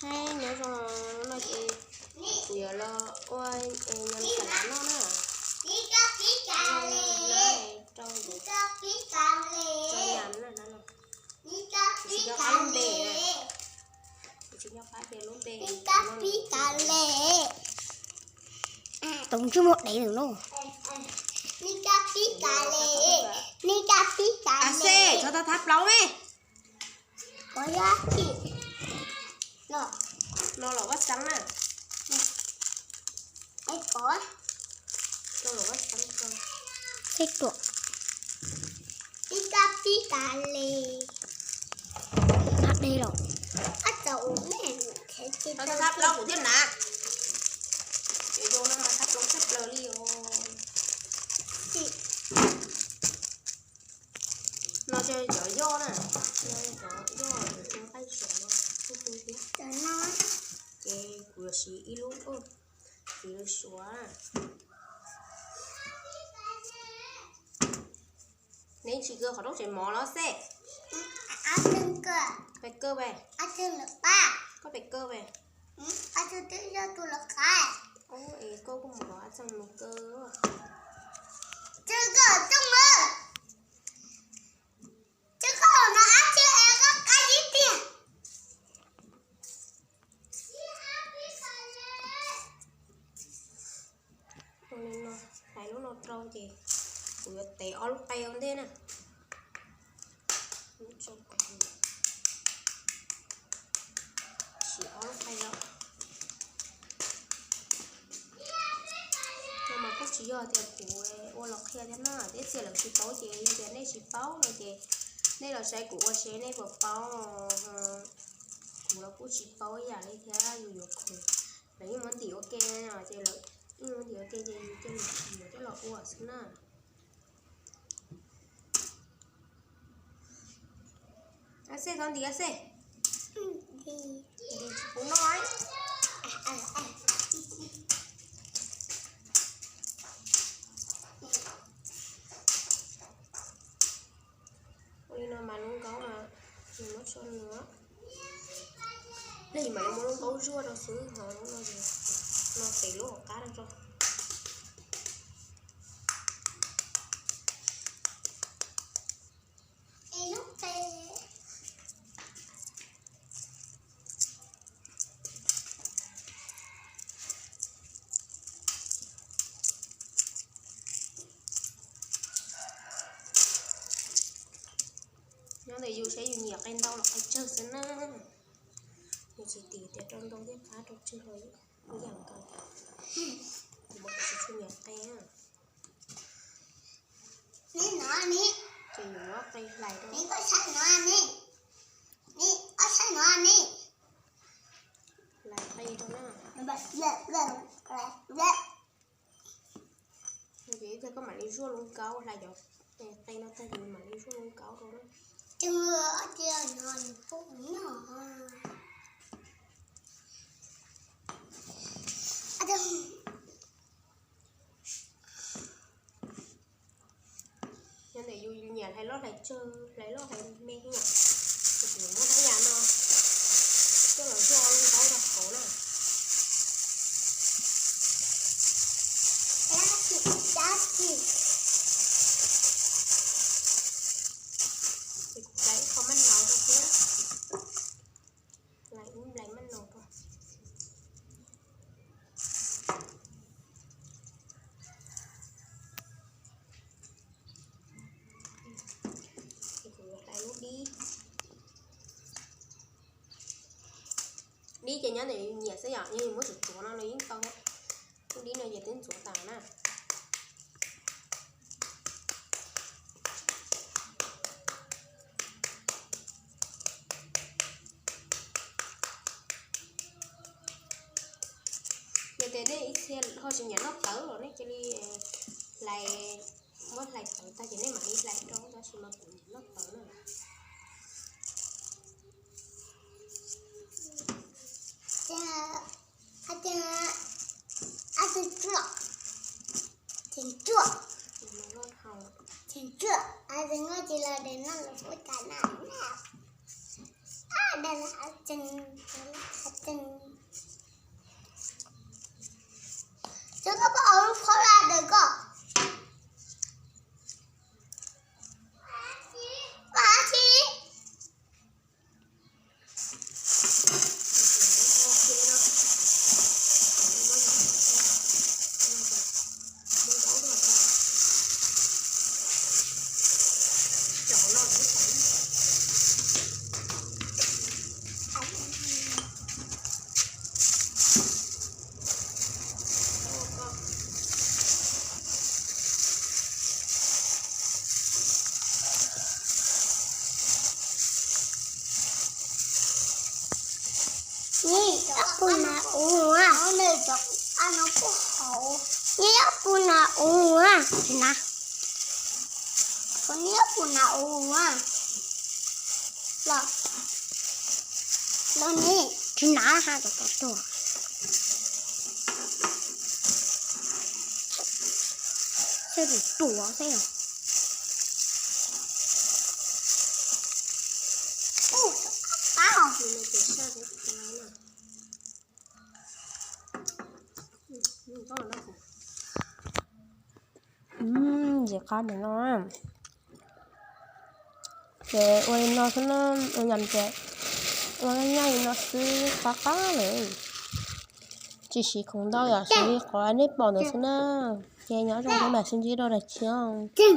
Hais nyob zoo no ces kuv yuav los ua nyam xav lav noj na. Rau nyam na, tsis nco qab lub npe, tsis nco qab tias lub npe. Toov tsis muaj dev lawm lauj. Xej, thov thab plaub me. No los vaj xeeb na. Xej tuam. Thab dej los. Thab plaub kuv thiaj na. Ces zoo no mas thab plaub tshaj plaws li os. No ces cov yoj na, cov yoj cov qaij siav no kuj tu thiab. Ces kuv yuav siv ib lub, siv lub suav. Neb tsis kawg qhov rooj tsev mov los xej? Pes kawg pe? Koj pes kawg pe? Es koj kuj mus kom ab txeeg mus kawg. Ua li no, hlais lub no rau ces kuv yuav tev ob lub qe ua ntej na. Siv ob lub qe los. No mas kuj tsis yog tias kuv ua los qhia thiab na, ib txhia lawv tsis paub ces yog tias nej tsis paub no ces nej los saib kuv ua seb nej puas paub. Kuv los kuj tsis paub ib yam li thiab, yus yuav khoom, lawv yeej muab ntim ua ke, ces lawv yeej muab ntim ua ke ces yus cia li yuav coj los ua xwb na. Xej, thov ntim xej. Ntim tsis pub noj. Ua li no mas lub nkaub mas nws muab tsho nws, plig mas lawv muab lub nkaub zuaj rau xwb, ho lub no, no tev lub hauv qab rau tso. Nyob ntawm yus saib yus nyiam qe ntau los qe tsawg xwb na. Yus tsis tim tias rau ntau thiab qab rau tsawg los ib yam nkaus. Kuv mas kuv tsis tshua nyiam qe. Ces yus muab qe hlais rau, hlais qe rau na. Ces ib pliag koj mam li zuaj lub nkaub, hlais cov qe no tag ces mam li zuaj lub nkaub rau na. Nyob ntawm yus nyiam hlais loj hlais tsawg, hlais loj hlais me, ces kuv muab rab yas no coj los zuaj lub nkaub rau hauv na. Ces kuv hlais ib qho maj nau rau xwb, hlais ib nplais maj nau rau. Ces kuv yuav hlais lub dib. Dib ces nyob ntawm yus nyiam xwb yom, yog yus muab tsuav tsuav no los yeej tau thiab. Lub dib no ces twb ntxuav tas na. Yog tias nej ib txhia ho tsis nyiam noj tawv los nej cia li hlais, muab hlais tawv tag ces nej mam li hlais rau, tab sis mas kuv nyiam noj tawv na. Cov koj pab au lub phab la ntawm koj. Pab tsi. Neb yuav pub nas ua, neb yuav pub nas ua, tsis nas, neb yuav pub nas ua los, los ne, tsis nas ha, cov koj tuag. Xeb tus tuag xeb. Ntxim qab ntawm no. Ces ua li no xwb na, ua yam ces ua nyab nyab li no xwb qab qab lawm. Tsis siv khoom ntau yom, siv li qhov nej pom ntawd xwb na. Ces nyob zoo, peb mam sib ntsib rau daim khiv.